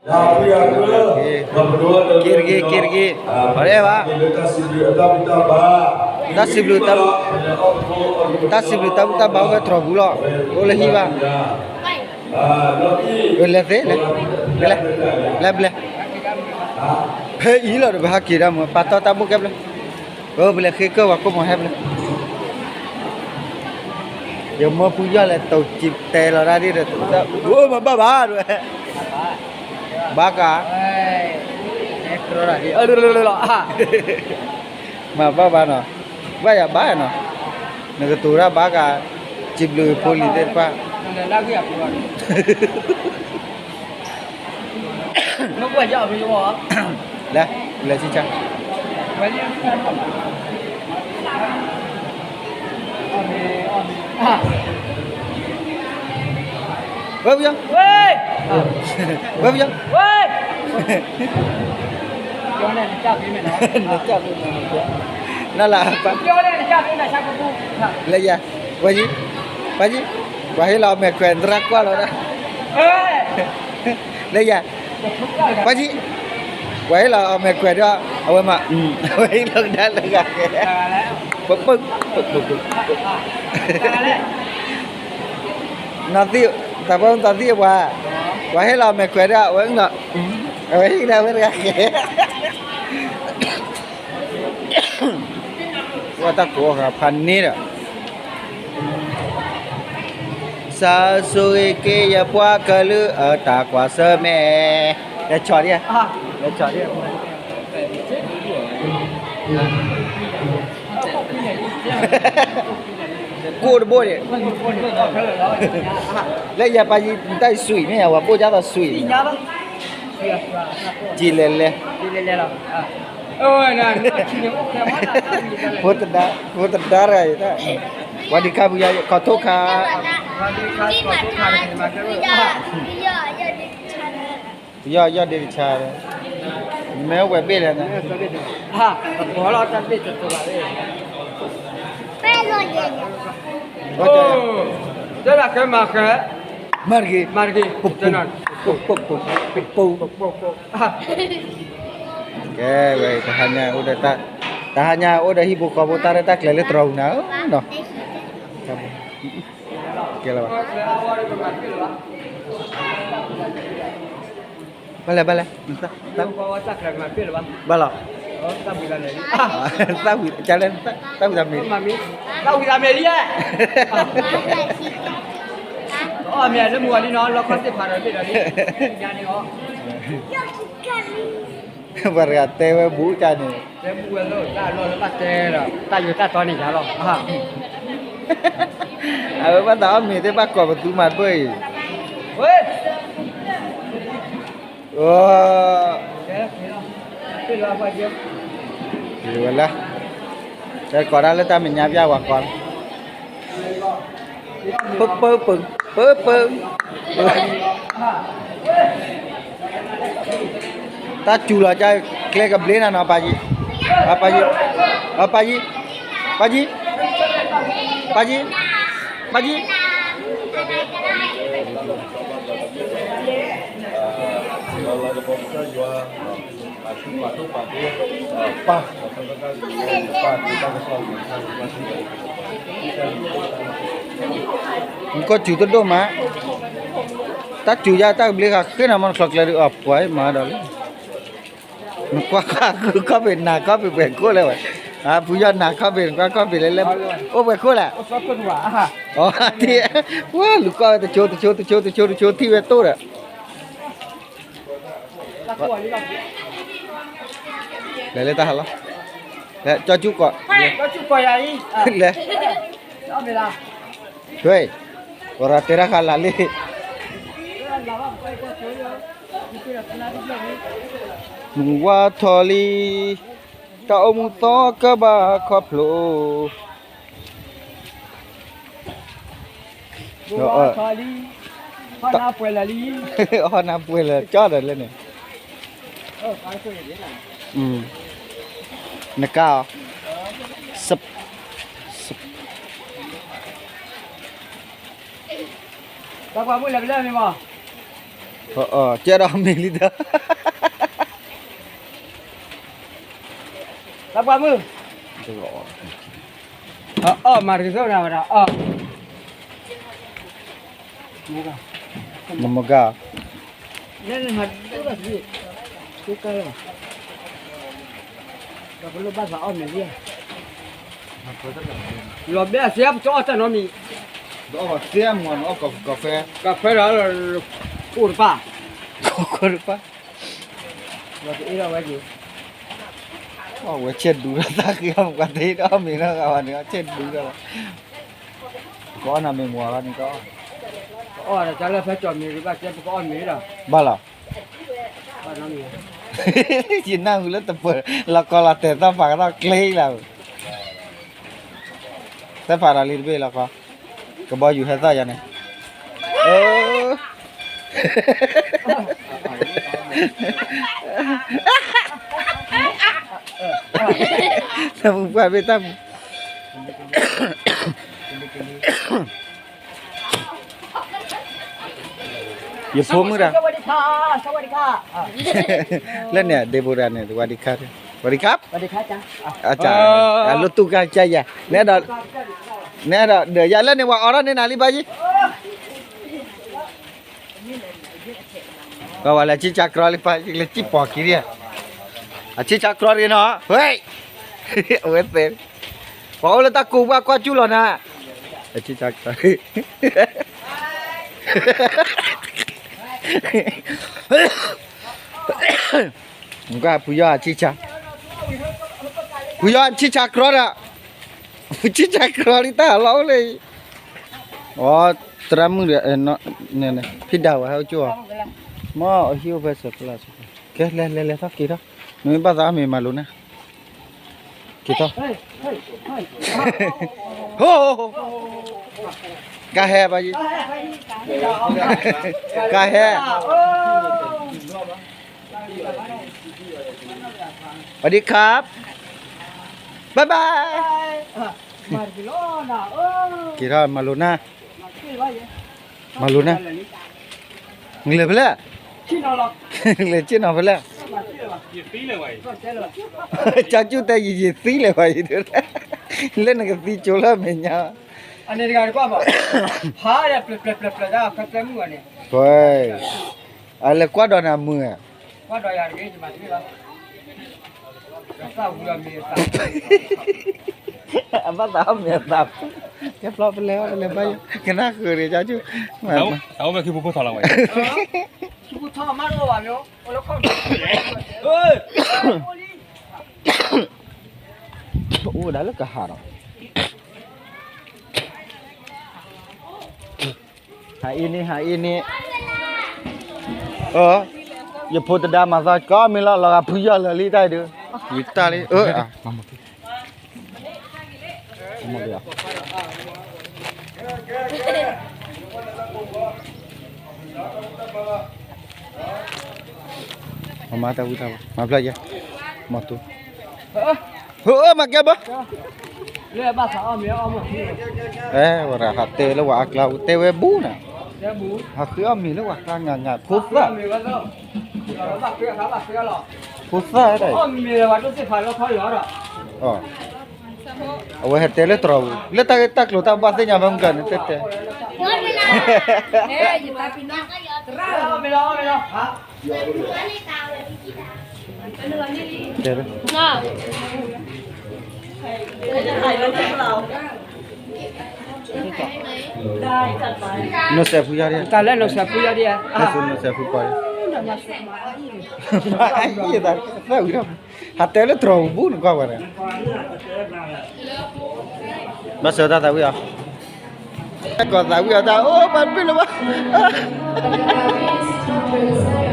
က့ၤတဂ့ၤ က့ၤတဂ့ၤ, အီၤဒဲးဘၣ်, တၢ်စံးဘျုး တၢ်စံးဘျုးတၢ်ဘူၣ်တၢ်ဘါအိၣ်ဖဲတြီၤပူၤလီၤ, အိၣ်လၢဟံၣ်ဘၣ်, လဲၤသ့လဲၣ်, လဲၤ, လဲၤဘျဲ, ဖဲအံၤလီၤဒီး ပဟးက့ၤဒၣ်မး ပာ်တီတၢ်ဘူၣ်ကဲဘျဲ, ပလဲၤဃ့ကၢၢ်ပှၤကိးမီၤဟဲဘျဲ, ယမၢဖုယီၢ်လဲၤတိၤစံးတဲလီၤဒၣ်ဒ်ဒီး အိၣ်မၤဘၣ်ဘၣ်ဒဝဲ ဘၣ်ကး, မၤဘၣ်ဘၣ်နီၤ, ဘၣ်ယၤဘၣ်နီၤ, နကတိၤတၢ်ဘၣ်ကး, စံးဘျုးဖိလံၤသ့ၣ်တဖၣ်, လဲၤ, လဲၤဆံဆါ, ဝဲပယီၤ, ဝဲပယီၤ, နလၢ, လဲၤယၤ, ပှၤယံၤ, ပှၤယံၤ, ပှၤဟ့ၣ်လီၤအီၤမဲာ်ခွဲး သရၣ်ကွၢ်လီၤဒၣ်, လဲၤယၤ, ပှၤယံၤ, ပှၤဟ့ၣ်လီၤအီၤမဲာ်ခွဲးဒီး အဝဲမး, အဝဲဟ့ၣ်လီၤကဒါလၢဂၤ, ပပ, ပပ, နီၢ်သံၣ်, တၢ်ပှၤသးသံၣ်အပှၤ, ပှၤဟ့ၣ်လီၤအီၤမဲာ်ခွဲးဒီး အဝဲ, အဝဲဟ့ၣ်ကဒါဝဲတဂၤ, ဝဲတၢ်ကိးအီၤဃာ်ဖးန့ၣ်ဒီး စၢ်ဆိၣ်ဂ့ၤက့ၤယပှၤကလုာ်အတၢ်ကွၢ်ဆၢၣ်မဲာ်, လဲၤဆီၣ်ဒံး, လဲၤဆီၣ်ဒံး, ကိၣ်တဘိန့ၣ်, လၢယၤပာ်ယံၤတၢ်အံၤ sweet မ့ၢ်ယၤ ပှၤဘိၣ်ဒ်သိး sweet န့ၣ်, ကံလဲၤလဲၤ, ဖိတဒါ, ဖိတဒါတဂၤအံၤ, ဝၤဒံခါပူၤယၤ ခီၣ်ထိၣ်ခါ, ယီၢ်ယီၢ်ဒ့တဆါ, မ့ၢ်အိၣ်ဝဲဘ့ၣ်လဲၣ်န့ၣ်, မၤတဂ့ၤ, မၤတဂ့ၤ, ကဲဝဲ တဟါညါအိၣ်ဒီး တဟါညါအိၣ်ဒီးဟံၣ်ဖိဃီဖိ တၢ်ရဲၣ်တၢ်ကျဲၤလၢတြီၤပူၤနၤဧၢနီၤ, ကဲလၢၤဘၣ်, ဘၣ်လဲၣ် ဘၣ်လဲၣ်, ဘၣ်လီၤ, တၢ်ဝံၤ, တၢ်ဝံၤတၢ်မ့ၢ်, တၢ်ဝံၤတၢ်မ့ၢ်လံ, အီၣ်မ့ၢ်လၢမူအီၤလံနီၤ လီခီသ့ၣ်ဖးဒီးဘ့ၣ်ဒီးလံ, ညါန့ၣ်အီၤ, ပှၤတဂၤတဲဝဲဘူးကန့ၣ်, တဲဘူးဝဲလၢတၢ်လီၢ်လၢဘၣ်တဲဒီး တၢ်ယိၤတၢ်တီန့ၣ်ယၤလီၤ, အဝဲဘၣ်သးအီၣ်မ့ၤသ့ၣ်ဘၣ်ကိးပသူမၤတဘၢအံၤ, ဝဲ ဝဲလၢ, တဲကိးဒၣ်လၢတၢ်မဲာ်ညါပျၢ်ဝဲကိးလီၤ, ပပ, ပပ, တၢ်စူၤလီၤကကျဲကဘျ့နၤနီၤ ပၢ်ယံၤ, ပၢ်ယံၤ, ပၢ်ယံၤ, ပၢ်ယံၤ, ပၢ်ယံၤ, ပၢ်ယံၤ, နကီၢ်စူၤတဒိၣ်မး, တၢ်စူၤယါတၢ်ကဘျ့ဃာ်ဃ့နၤမ့ၢ်နချီကျဲဒုး အီၣ်ပှၤမၤဒီးလံ, နကွၢ်ဃာ်ဃုခီၣ်ဖံးနၤခီၣ်ဖံးပှဲၤခိၣ်လဲၣ်ဝဲ, ဖုယီၢ်နၤခီၣ်ဖံး နကွၢ်ခီၣ်ဖံးလဲၣ်လဲၣ်, အိၣ်ပှဲၤခိၣ်လဲၣ်, အီထံ, ဝဲလူၤကွၢ်ဝဲတဆိတဆိတဆိတဆိတဆိထံၣ်ဝဲတိၢ်ဒီး လဲၤလၢတၢ်ဟးလီၤ, လဲၤကၠီကၠူကီး, လဲၤ, ဝဲ, ပရၤတဲတၢ်ဃာ်လၢ်လံ, မုၢ်ဝါထီၣ်လံ, တၢ်အိၣ်မူသီကဘၣ်ခီဖျိ မုၢ်ဝါထီၣ်လံ, ဟီၣ်နၢ်ပှဲၤလၢာ်လံ, ဟီၣ်နၢ်ပှဲၤလၢာ်ကၠီဒီးလၢန့ၣ်, နကါအီၤ, တၢ်ပှၤမုၣ်လဲၤပလဲၣ်မ့ၢ်မး, ကဲဒီးမ့ၢ်လံတၢ်, တၢ်ပှၢ်မုၣ်, အီၣ်မၤတကစီၣ်နၤဝဲဒၣ်, နမကါ, လီၤဘျဲၣ်စ့ပကီၢ်အီၣ်တၢ်နီတမံၤ, ကီၢ်ဖဲဒီးလၢအိၣ်တပၢ်, ကီၢ်ဖဲဒီးလၢအိၣ်တပၢ်, ဝဲဆဲးဒူဒီးသးဃ့အီၣ်မကွၢ်တ့ဒီးအီၣ်မ့ၤနီၢ်ဂၤဝဲန့ၣ် ဆဲးဒူဒီးလီၤ, ကအီၣ်နၤမ့ၤမွၤလီၤန့ၣ်ကီး, အီၣ်တၢ်လၢဖဲကၠီၣ်မ့ၤဒံးဘၣ်ကဲပကအီၣ်မ့ၤဒီး, ဘၣ်လီၤ ယနၢ်ဟူလၢတပၢၤ, လီၤကီလီၤတဲာ်သီၣ်ဖးကသီၣ်ကျ့လၢ, သီၣ်ဖးဒီးလံတဘ့ၣ်လီၤကီ, ကဘီယူၤဟဲသီၣ်ယၤန့ၣ်, တၢ်မူပှၢ်ဘ့ၣ်တၢ်မူ ယဖိမုၣ်တၢ်, လၢန့ၣ် Deborah န့ၣ် สวัสดีครับ, สวัสดีครับ, အလိၣ်တူၢ်ကါကါယၤ, နဲဒီး, နဲဒီး ဒီးယၤလၢန့ၣ် ပှၤအိးထီၣ်န့ၢ်နၤလံဘၣ်ယံၤ ပှၤဝဲလၢအဆံၣ်ဆါကြီလံပၢ် လၢစံၣ်ပီၤခံရံၣ်, အဆံၣ်ဆါကြီတဂ့ၤနီၤ, ဝဲ, အဝဲသဲး, ပှၤအိၣ်လၢတၢ်ကိးပှၢ်ကွၢ်ကၠူလီၤနၤ, အဆံၣ်ဆါကြီ, နကွၢ်ဖုယီၢ်အဆံၣ်ဆါ, ဖုယီၢ်အဆံၣ်ဆါကြီဒီး, ဆံၣ်ဆါကြီလံတၢ်လီၤအိၣ်လၢ, အီ သရၣ်မုၣ်ဒီး, ဖံဒၣ်ဝဲဟဲအိၣ်ကၠူအီၤ, မ်အဟံၣ်အိၣ်ဖဲစၢၤဖဲလၢ်, ကဲလဲၤလဲၤလဲၤထီၣ်က့ၤထီၣ်, နမ့ၢ်ဘၣ်သးအီၣ်မ့ၤမၤလိာ်နၤ, က့ၤထီၣ်, ကါဟဲဘၣ်ယံၤ, ကါဟဲ สวัสดีครับ bye bye, က့ၤထီၣ်မၤလိာ်နၤ, မၤလိာ်နၤ, နလဲၤဖဲလဲၣ်, နလဲၤဆ့ၣ်နီၤဖဲလဲၣ်, ကၠီကၠူၣ်တဲယံာ်ယံာ်သံလဲၣ်ဘၣ်ယံၤ, လၢနကသံကၠိလၢအမဲာ်ညါ, အန့ၣ်တဂၤတကွၢ်ဘၣ်, ဖးဒၣ်ပျၢၤပျၢၤပျၢၤပျၢၤဒၣ်ဖဲကျဲမုၢ်ဂီၤန့ၣ်, အလဲၤကွၢ်ဒီးနၤမုၢ်ဧါ, ကွၢ်ဒီးယၤတဂ့ၤ, အဘၣ်သးအီၣ်မ့ၤအသး, ကဲဖျီပလဲၤအီၣ်ပလဲၤဘၣ်ယိၣ်, ကနၣ်ဃုာ်ဒီးကၠီကၠူၣ်, အအိၣ်ဝဲခံဖိဖိထီၣ်လီၤဝဲ, ခံဖိထီၣ်မးတအိၣ်ဘၣ်မ့ၢ်, အိၣ်ဒၣ်လၢကဟးဒီး ဟးအံၤန့ၣ် ဟးအံၤန့ၣ်, ယဖိတဒါမၤသီကီးမ့ၢ်လီၤ လီၤဂာ်ဖုယီၢ်လၢာ်လံတၢ်အံၤဒုး, ဝံၤတၢ်လံ, မၤတၢ်ဝံၣ်တၢ်ဘၣ် မၤဖျါယဲ, မၤတူ, မၤကဲဘၣ်, အဲ ဝဲဒၣ်ဟးတဲလၢဝဲအကျါ တဲဝဲဘူးနၤ, ဟးဃ့အီၣ်မ့ၤလၢဝဲကျါ ငါငါဖိသၣ်, ဖိသၣ်ဒၣ်, အဝဲဟဲတဲလၢတြီၤပူၤ လၢတၢ်ဂ့ၢ်တၢ်ကျိၤတၢ်ဘၣ်သ့ၣ်ညါဘၣ်မုၢ်ကၢန့ၣ် တဲတဲ နိစဲးဖုယါဒ်, တၢ်လၢနိစဲးဖုယါဒ်, နိစဲးဖုပှၤ, ဟးတဲလၢတြီၤပူၤနကွၢ်ဝဲန့ၣ်, ဘၣ်ဆၢတၢ်သးဝံၣ်အီၤ, ကီၢ်သးဝံၣ်အီၤတၢ် အိၣ်ပှၤတပ့ၢ်လၢၤဘၣ်, တၢ်